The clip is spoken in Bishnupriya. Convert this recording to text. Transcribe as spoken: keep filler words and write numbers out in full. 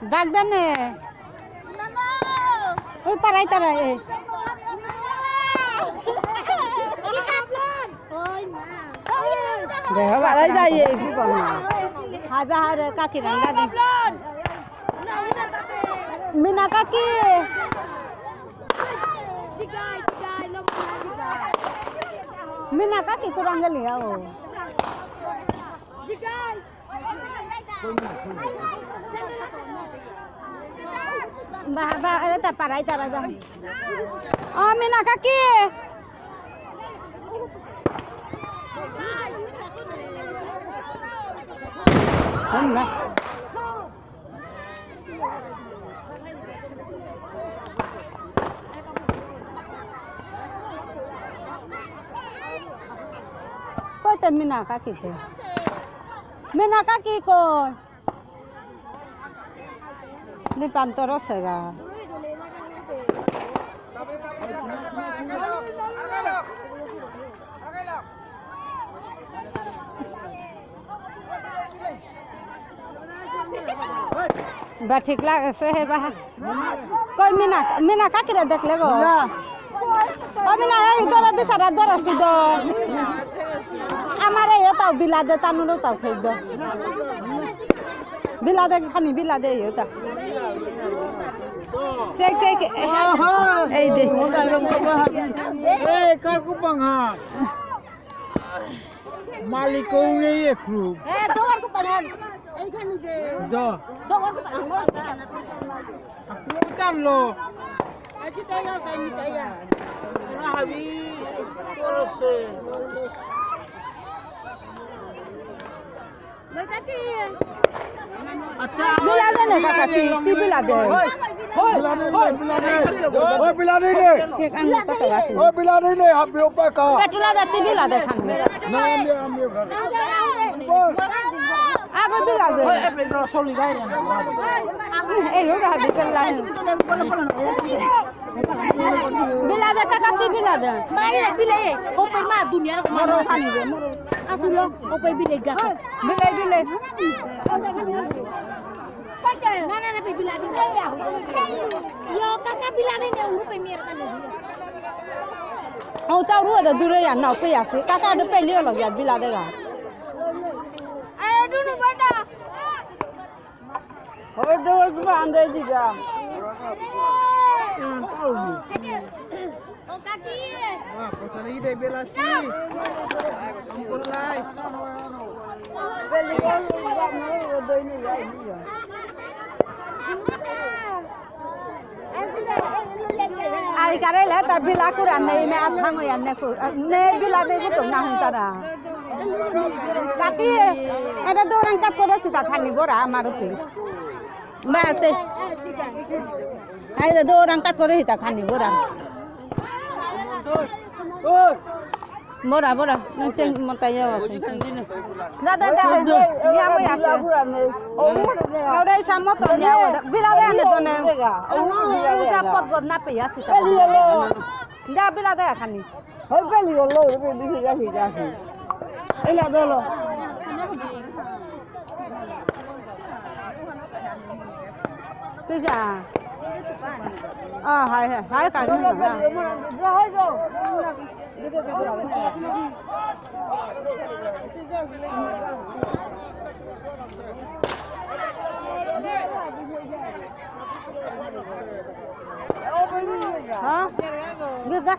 ডাক দেনে। ওই পাড়ায় তারা, এ। দেহ পাড়ায় যাই, এ, কি করবো? হাই বাহারে কাকি রান্না দে। মিনা কাকি। মিনা কাকি কুরাং গেলি, ও। বাহ, বাহ, এরে তা পারাই তারা বাহ। ও, মিনা কাকি। হুম, না। কই তে মিনা কাকি তে? মিনা কাকি কই? দীপান্তর সেগা। বা ঠিক লাগেসে হে বা। কই মিনা, মিনা কাকিরে দেখলে গো? না। ও মিনা, এই ধরো বিচারা ধরো সুদ। আমার এই তাও বিলা দে, তানুরও তাও খেয়ে দে। বিলা দে, খানি বিলা দে, এই তা। Check, check. এই দে। এই, কার কুপাং হা? মালিক নেই একটু। এ, দোকান কো পানান। এইখানে দে। দ। দোকান কো পানান। আপনি টানলো। আজি তাই না, তাই নি, তাই না। এরা হাবি করছে। লইতা কি? আচ্ছা, বিলা দে না কাকা, তি, তি বিলা দে। ওই, ওই, বিলা নেই, ওই। বিলা নেই, ওই বিলা নেই রে। কে কান কথা আছে? ওই বিলা নেই রে, আপনি ওপা কা। পেটুলা দে, তি বিলা দে খান। না, আমি, আমি ওখানে। আগে বিলা দে। ওই, এই পেটুলা চলি যায় না। এই, ওই হাবি পেলা। বিলা দে, কাকা, তি বিলা দে। মাই, বিলা, এই, ওপর মা, দুনিয়ার মা, খানি দে। আসুন, ওপর বিলা, গা। বিলা, বিলা। না, না, না, পে বিলা দে। ইয়ো, কাকা, বিলা দে, নে, উরু পে মেরে কানে। ও, তা উরু দে, দূরে যা, না, পে আসি। কাকা, দে, পে লিও লগ যা, বিলা দে গা। আরে, দুনো বেটা। ওই তো, ওই তো, আন্দে দিগা। ও কাকি। হ্যাঁ, পয়সা নেই রে, বেলাসি। কাম করলাই। আই কারে লে তা বিলা কুরা নেই, মে আত ভাঙো ইয়ান নে কু-, নে বিলা নেই তো না হুন তারা। কাকি, এটা দৌড়ান কাট করে সিতা খানি বড়া আমার উপরে। বাসে। আই দৌড়ান কাট করে সিতা খানি বড়া। বড়া, বড়া, নিচে মতাই যাও। দাদা, দাদা, নিয়া বই আছে। ওরে সামত নিয়া বই। বিলা দে আনে তো নে। পূজা পদ গদ না পেয়া আছে। দা বিলা দে খানি। হই পেলি গেল, হই পেলি গেল, হই গেল। এই না দলো। তুই যা। আ, হাই, হাই, হাই, কাজ নেই না। হ্যাঁ? গিয়ে গা।